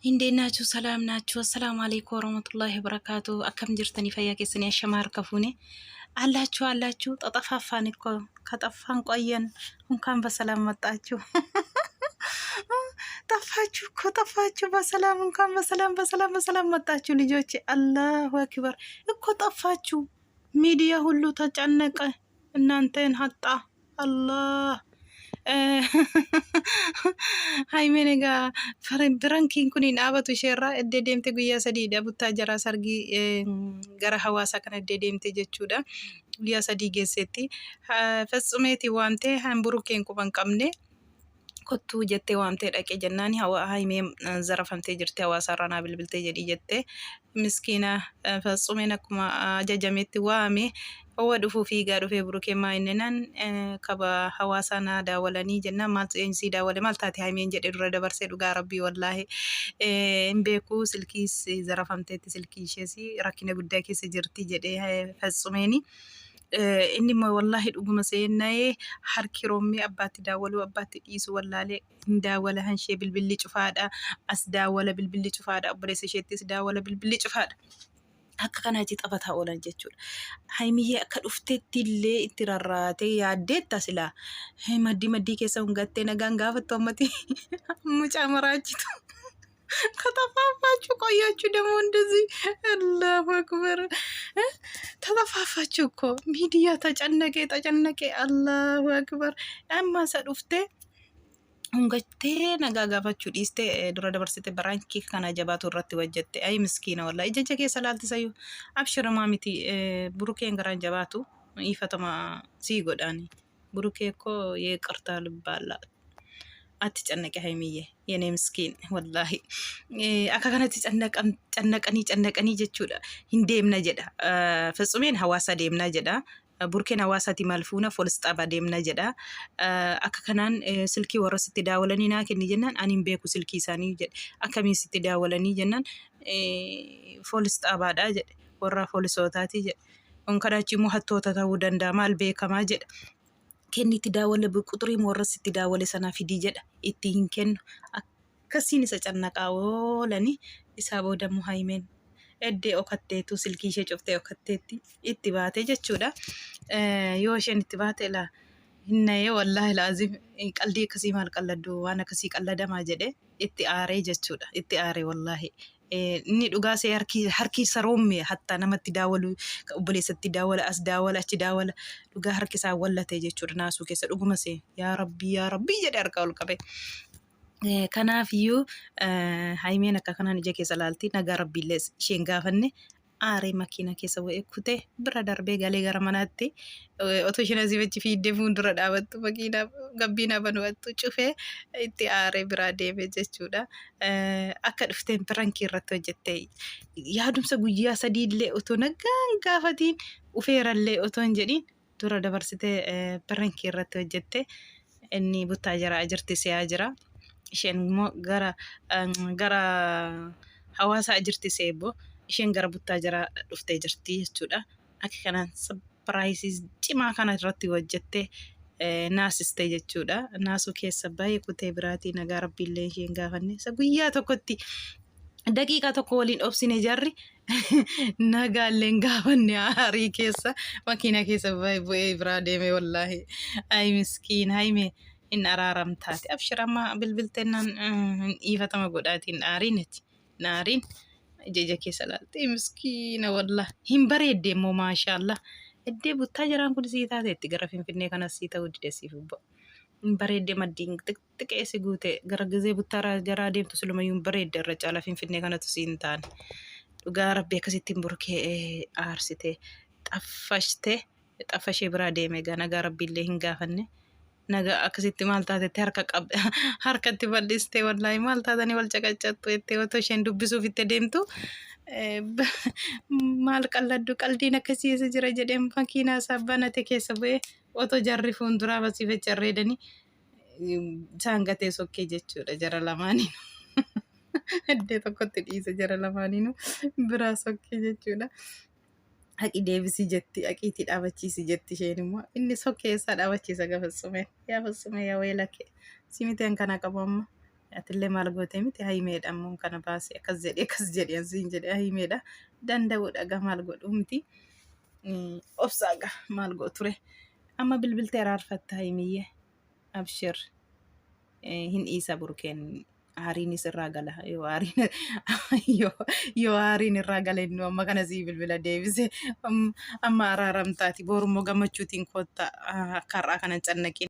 እንዴት ናችሁ? ሰላም ናችሁ? አሰላሙ አለይኩም ወረህመቱላሂ ወበረካቱ። akkam jirtanii fayyaa keessanii ashamaa harka fuune አላችሁ አላችሁ። ተጠፋፋን እኮ ከጠፋን ቆየን። እንኳን በሰላም መጣችሁ። ጠፋችሁ እኮ ጠፋችሁ። በሰላም እንኳን በሰላም በሰላም በሰላም መጣችሁ ልጆች። አላሁ አክበር እኮ ጠፋችሁ። ሚዲያ ሁሉ ተጨነቀ፣ እናንተን አጣ። አላህ Haymeen egaa birankiin kun hin dhaabatu isheerraa eddee deemte guyyaa sadiidha buttaa jaraa sargii gara hawaasaa kana eddee deemte jechuudha. Guyyaa 3 geesseetti. Fatsumeeti waamtee hamburukeen quba hin qabne kottuu jettee waamtee dhaqee jennaan haymee zarafamtee jirti hawaasaarraa naa bilbiltee jedhii jettee miskiina Fatsumeen akkuma ajajametti waame Howwa dhufuu fiigaa dhufee burukee maa inninan kaba hawaasaa naa daawalanii jennaan maaltu eenyu sii daawale maal taate haymeen jedhe dura dabarsee dhugaa rabbii wallaahi hin beeku silkiis zarafamteetti silkii ishees rakkina guddaa keessa jirti jedhee Fatsumeeni. Inni immoo wallaahi dhuguma seenna'ee harki rommee abbaatti daawwaluu abbaatti dhiisu wallaalee hin daawwala hanshee bilbilli cufaadha as daawwala bilbilli cufaadha obboleessa isheettis daawwala bilbilli cufaadha. Akka kanaatti taphataa oolan jechuudha. Hayimiyyee akka dhufteetti illee itti rarraatee yaaddeetta silaa. Maddii maddii keessa hungattee nagaan gaafattu ammati mucaa maraachitu. ከተፋፋችሁ ቆያችሁ ደግሞ እንደዚህ አላሁ አክበር ተጠፋፋችሁ እኮ ሚዲያ ተጨነቀ ተጨነቀ። አላሁ አክበር አማሰ ዱፍቴ hungattee nagaa gaafachuu dhiistee dura dabarsite baraankii kana jabaatu irratti hojjette. Ayi miskiina wallaahi ija ija keessa laaltisayyuu abshiramaa miti burukeen garaan jabaatu ifatama sii godhaani. Burukee koo yeqartaa ልባላ አትጨነቂ ሀይሚዬ የኔ ምስኪን ወላሂ akka kanatti cannaqanii cannaqanii jechuudha hin deemna jedha Fitsumeen hawaasa deemna jedha Burkeen hawaasaati maal fuuna foolis xaabaa deemna jedha akka kanaan silkii warra sitti daawalanii naa kenni jennaan ani hin beeku silkii isaanii jedhe akkamiin sitti daawalanii jennaan foolis xaabaadha jedhe warra foolisootaati jedhe konkolaachi immoo hattoota ta'uu danda'a maal beekamaa jedha kenni itti daawwale quxurii warra sitti daawwale sanaa fidii jedha itti hin kennu akkasiin isa cannaqaa oolanii isaa booda immoo haymeen eddee okatteetu silkii ishee cuftee okatteetti itti baate jechuudha. Yoo isheen itti baate laa hin na'ee wallaahi laazim qaldii akkasii maal qalladdu waan akkasii qalladamaa jedhe itti aaree jechuudha. Itti aaree wallaahi. Inni dhugaa see harki harki saroomme hatta namatti daawalu obboleessatti daawala as daawala achi daawala dhugaa harki isaa wallate jechuudha naasuu keessa dhuguma see yaa rabbii yaa rabbii jedhe harka ol qabe. Kanaaf iyyuu Hayimeen akka kanaan ija keessa laalti nagaa rabbiillee isheen gaafanne aaree makiina keessa bu'ee kutee bira darbee galee gara manaatti otoo isheen asii achi fiiddee fuuldura dhaabattu makiinaa gabbiinaa banu'attu cufee itti aaree biraa deeme jechuudha. Akka dhufteen pirankii irratti hojjette yaadumsa guyyaa 3 illee otoo nagaan gaafatiin ufeerallee otoo hin jedhiin dura dabarsitee pirankii irratti hojjette inni buttaa jaraa jirti se'aa jira. Isheen immoo gara gara hawaasaa jirti seebbo isheen gara buttaa jaraa dhuftee jirti jechuudha. Akka kanaan sapiraayisii cimaa kana irratti hojjettee naasiste jechuudha. Naasuu keessa baay'ee kutee biraatii nagaa rabbiillee isheen gaafanne isa guyyaa tokkotti daqiiqaa tokko waliin obsine jarri nagaalleen gaafanne aarii keessa makiina keessa bu'ee biraa deeme wallaahi. Ay miskiin hayme hin araaramtaati. Abshir amma bilbiltennaan hin dhiifatama godhaati hin aariin ati hin aariin ija ija keessa laalte miskiina wallah hin bareedde immoo maashaallah. Eddee buttaa jiraan kun sii taateetti gara finfinnee kanas sii ta'uu dide siif ubba. Hin bareedde maddiin xixiqqee si guute gara gizee buttaa jaraa deemtu silumayyuu hin bareedde irra caala finfinnee kanatu sii hin taane. Dhugaa rabbi akkasittiin burkee aarsite xaffashte xaffashee biraa deeme egaa nagaa rabbiillee hin gaafanne. Nagaa akkasitti maal taatetti harka qab harkatti bal'istee wallaahi maal taatanii wal caqaccattu jettee otoo isheen dubbisuuf itti deemtu maal qalladdu qaldiin akkasii eessa jira jedhee makiinaa isaa banate keessa bu'ee otoo jarri fuulduraa basiifacha reedanii isaan gatee sokkee jechuudha jara lamaaniin. Iddoo tokkotti dhiise jara lamaaniinuu biraa sokkee jechuudha. Haqi deebisii jetti haqiitii dhaabachiisi jetti isheen immoo inni sokkee isaa dhaabachiisa gaa Fatsumeen. Yaa Fatsumee yaa weelake si miti an kana qabu amma. Atillee maal gootee miti hayimeedha ammoo kana baase akkas jedhee akkas jedhee asiin jedhee hayimeedha. Danda'uudha gaa maal godhuu miti. Obsaa gaa maal godhu ture. Amma bilbiltee araarfatta hayimiyyee. Abshir. Hin dhiisa burkeen aariinis irraa gala yoo aariin yoo aariin irraa gala inni amma kana sii bilbila deebise amma araaramtaati boorummoo gammachuutiin kootta akka har'aa kana hin cannaqin.